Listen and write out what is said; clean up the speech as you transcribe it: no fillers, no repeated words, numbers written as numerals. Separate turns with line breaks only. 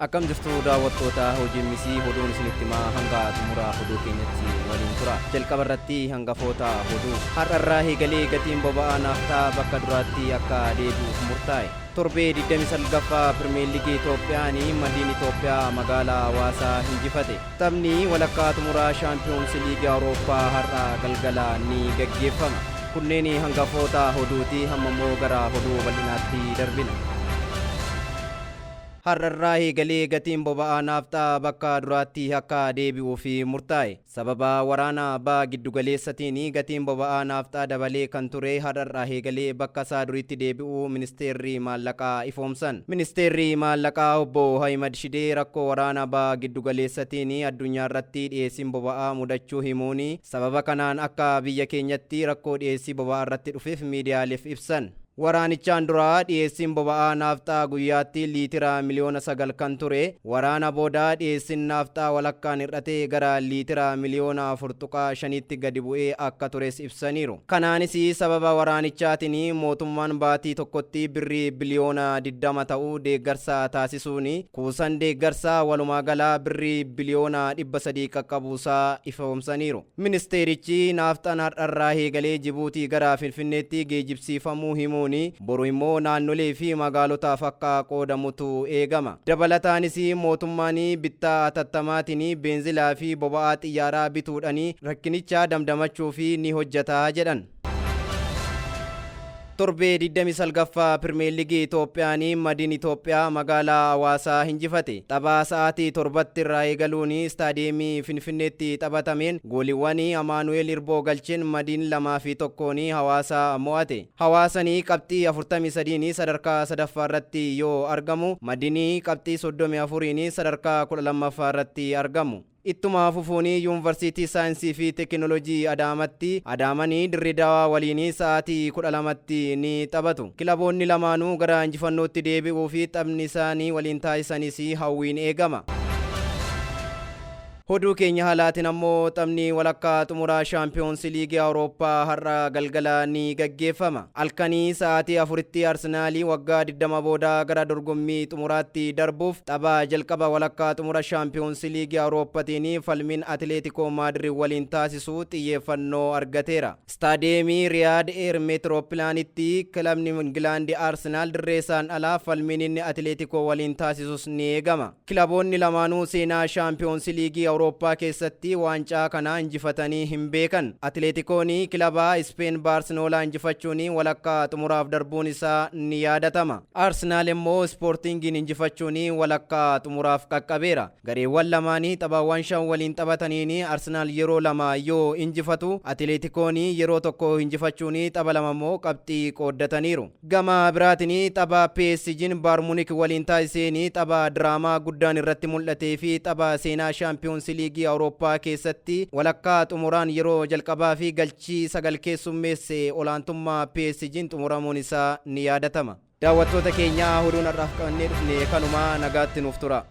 Akkam jirtu daawwattoota hojii misii oduun isinitti himaa hanga xumura oduu keenyatti waliin tura. Jalqaba irratti hangafoota oduu. Har'arraa eegalee gatiin boba'aa naafxaa bakka duraatti akka deebi'uuf murtaa'e. Torbee 29ffaa Pirimeer Liigii Itoophiyaan Madiin Itoophiyaa magaalaa Hawaasaa injifate. Taphni walakkaa xumuraa Shaampiyoonsi Liigii Awurooppaa har'a galgala ni gaggeeffama. Kunneen hangafoota oduuti. Amma immoo gara oduu bal'inaatti darbina. Har'arraa eegalee gatiin boba'aa naafxaa bakka duraatti akka deebi'uuf murtaa'e. Sababa waraana baha giddugaleessatiin gatiin boba'aa naafxaa dabalee kan ture har'arraa eegalee bakka isaa duriitti deebi'uu ministeerri maallaqaa ifoomsan. Ministeerri maallaqaa obbo Ahimad Shidee rakkoo waraana baha giddugaleessatiin addunyaa irratti dhiyeessiin boba'aa mudachuu himuun sababa kanaan akka biyya keenyatti rakkoo dhiyeessii boba'aa irratti dhufeef miidiyaaleef ibsan. Waraanichaan dura dhiyeessiin boba'aa naafxaa guyyaatti liitira miliyoona 9 kan ture, waraana booda dhiyeessiin naafxaa walakkaan hir'atee gara liitira miliyoona 4.5tti gadi bu'ee akka tures ibsaniiru. Kanaanis sababa waraanichaatiin mootummaan baatii tokkotti birrii biliyoona 20 ta'u deeggarsa taasisuun kuusan deeggarsaa walumaa birrii biliyoona 300 qaqqabuusaa ifoomsaniiru. Ministeerichi naafxaan har'arraa eegalee Jibuutii gara Finfinneetti geejjibsiifamuu himuun boru immoo naannolee fi magaalotaaf akka qoodamutu eegama. Dabalataanis mootummaan bittaa hatattamaatiin beenzilaa fi boba'aa xiyyaaraa bituudhaan rakkinicha damdamachuuf ni hojjeta jedhan. Torbee 29ffaa Pirimeer Liigii Itoophiyaan Madiin Itoophiyaa magaalaa Hawaasaa injifate. Tapha sa'aatii 7tti irraa eegaluun istaadiyeemii Finfinneetti taphatameen gooliiwwan Amaanu'eel Irboo galcheen Madiin 2-1 Hawaasaa mo'ate. Hawaasanii qabxii 43 sadarkaa sadaffaa irratti yoo argamu, Madiin qabxii 34 sadarkaa 12ffaa irratti argamu. Ittuma fufuun Yuunivarsiitii Saayinsii fi Teekinooloojii Adaamaatti Adaamanii Dirree Dawaa waliin sa'aatii 12tti ni taphatu. Kilaboonni lamaanuu gara injifannootti deebi'uu fi taphni isaanii waliin taasisanis hawwiin eegama. Oduu keenya haalaatiin ammoo taphni walakkaa xumuraa Shaampiyoonsi Liigii Awurooppaa har'a galgala ni gaggeeffama. Halkanii sa'aatii 4tti Arsenaalii waggaa 20 booda gara dorgommii xumuraatti darbuuf tapha jalqaba walakkaa xumura Shaampiyoonsi Liigii Awurooppaatiin falmiin Atileetikoo Maadrid waliin taasisu xiyyeeffannoo argateera. Istaadiyeemii Riyaad Eer Meetiroopilaanitti kilabni Ingilaandi Arsenaal dirree isaan alaa falmiin inni Atileetikoo waliin taasisus ni eegama. Kilaboonni lamaanuu seenaa Shaampiyoonsi Liigii Awurooppaa keessatti waancaa kana injifatanii hin beekan. Atileetikoon kilaba Ispeen Baarseloonaa injifachuun walakkaa xumuraaf darbuun isaa ni yaadatama. Arsenaal immoo Ispoortingiin injifachuun walakkaa xumuraaf qaqqabeera. Gareewwan lamaanii taphaawwan 5 waliin taphataniin Arsenaal yeroo 2 yoo injifatu, Atileetikoon yeroo 1 injifachuun tapha 2 immoo qabxii qooddataniiru. Gama biraatiin tapha PSG'n Bayern Munich waliin taasiseen tapha diraamaa guddaan irratti mul'atee fi tapha seenaa Shaampiyoonsi Liigii Awurooppaa keessatti walakkaa xumuraan yeroo jalqabaa fi galchii 9 keessummeesse olaantummaa PSG'n xumuramuun isaa ni yaadatama. Daawwattoota keenya oduun har'aaf qabannee dhufne kanuma, nagaatti nuuf tura.